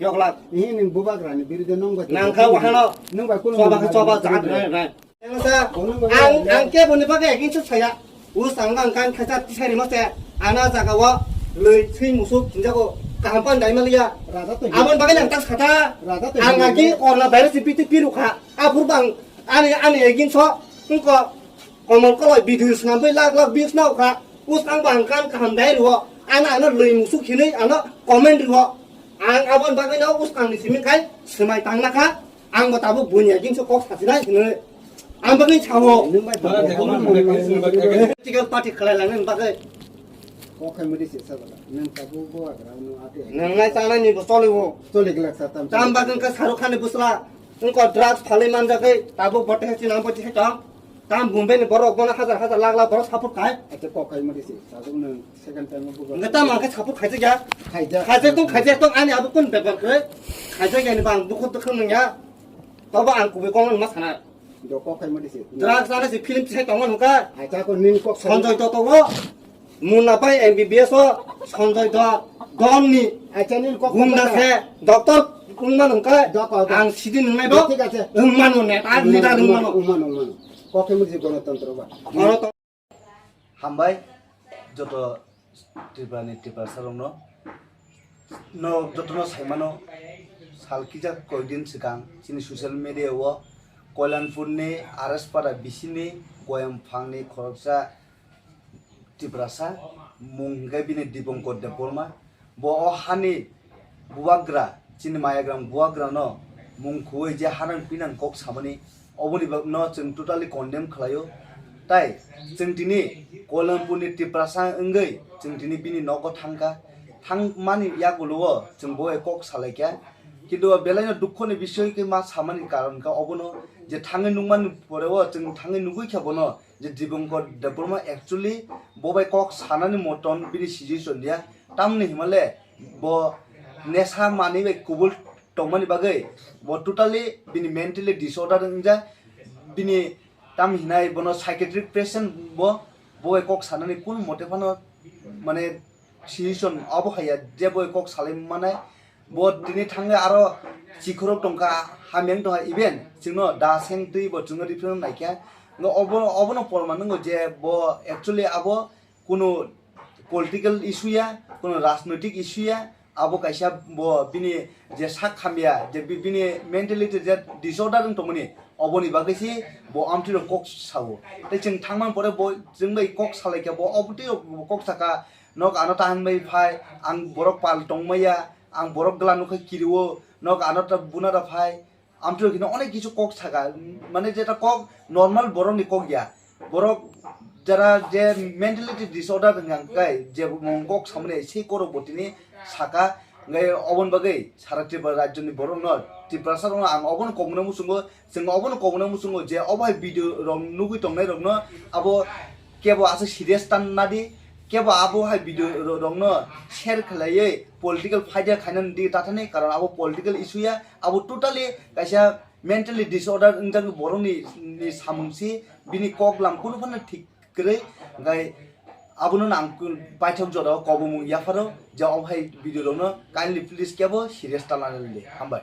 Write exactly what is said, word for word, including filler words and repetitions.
Yoklak. Ini ning bubagrani birude nong bai. Nang kha wahano. Nong bai kuno choba kha choba jat nai nai. Ang ang ke boni bagwi against saya. Us ang ang kan khacha tisari mo se. Ana jaga o loi thwi musuk hinjago kaham pan dai maliya. Raja to. Abon bagwi nang tas khata. Raja to. Ang agi korna virus B J P rukha. Aphur bang ani ani against so. Engko komol koloi video swnamwi lak lak views nao kha. Us ang bang kan kaham dai rwo. Ana ano loi musuk hinwi ano comment rwo. Ang abon bagwi no us ang ni simi khai swmai tang na kha. Ang bo tabuk buini against o kok sasinai hinwi. Ang bagwi sao. Political party khlai langni bagwi. Kok khai mudi se sabala. Nang tabuk bo agra no ate. Nang nai tanai ni bo choli bo. Choli glak sa tam. Tam bagwi ka Shahrukh Khan ni busla. Engko drugs phalwi manjagwi tabuk bote hai chinang bote hai tong. Tam Bombay ni borok bono hajar hajar lakh lakh borok support khai. Acha kok khai mudi se. Sajak nang second time bugo. Nge tam ang khe support khaijak ya. Khaijak. Khaijak tong khaijak tong ani abo kun bepar khe. Khaijak yani bang dukhu dukhu nang ya. Tobo ang kubui kong ma sana. Do kok khai mudi se. Drugs ana se film tisai tong nang kha. Acha ko nin kok sai. Sanjay Dutt wo. Munna pai M B B S o Sanjay Dutt. Don ni. Acha nin kok. Gunda se. Doctor wngma nang kha. Ang sidi nang nai bo. Thik ache. Wngma nang ne. Ar leader wngma nang. Wngma nang. Kok khai mudi se gonotontro ba. Gonotontro. Hambai joto Tripura ni Tiprasa rokno. No jotono saimano, sal kisa koidin swkang chini social media o Koilanpur ni R S Para bisini Goyam phang ni khoroksa Tiprasa mung hwnkhe bini Dipankar Debbarma. Bo o hani bubagra, chini mayagrang bubagrano mung khwui je hanang pinang kok samani, oboni bagno chwng totally condemn khlaio. Tai chwng tini Koilanpurni Tiprasa wngwi chwng tini bini nogo thangkha. Thangmani yagulo o chwng bo bai kok salaikha. Kintu o belaino dukhoni bisoy khe ma samani karon kha obono je thangwi nukmani pore o chwng thangwi nugwi kha bono je Dipankar Debbarma actually bo bai kok sanani moton bini situation ya. Tamni himale bo nesa manwi bai kubul tongmani bagwi bo totally bini mentally disorder wngjak. Bini tam hinai bono psychiatric patient bo, bo bai kok sanani kun mote phano mane situation abo haiya je bo bai kok salai manai. Bo tini thangwi aro chikhorok tongkha, hamyang tongkha, even chwngno da seng twi bo chwngno refer naikha. Ngo obo, obono porman wngo je bo actually abo kuno political issue ya, kuno rajnoitik issue ya, abo kaisa bo bini je sak hamya, je bi-, bini mentality je disorder wng tongmani, oboni bagwi se bo amtwi rok kok sao. Tei chwng thangmani pore bo chwng bai kok salaikha, bo obotwi rok bo kok saka, nok ano ta hwnbai phai, ang borok pal tongmaya, ang borok gla nukha kirio, nok ano ta buna da phai. Amtwi rok hino onek kisu kok saka, mane jeta kok normal borok ni kok ya. Borok jara je mentality disorder hwnka kai je mung kok samani sei korok bo tini saka, ngai obon bagwi sara Tripura rajyo ni borok no, Tiprasa rok no ang obono kok mano muchungo, chwng obono kok mano muchungo je obo hai video rok nugwi tongnai rok no abo kebo aswk serious tan nadi, kebo abo hai video ro-, rokno share khlaiwi political fighter khainani di tathani, karon abo political issue ya, abo totally kaisa mentally disorder wngjak borokni, ni samung si, bini kok lam kunu phano thik kwrwi, hwnkhe abono ang paithak jora o kobomung yapharo je obo hai video rokno kindly please kebo serious ta lanani di. Hambai.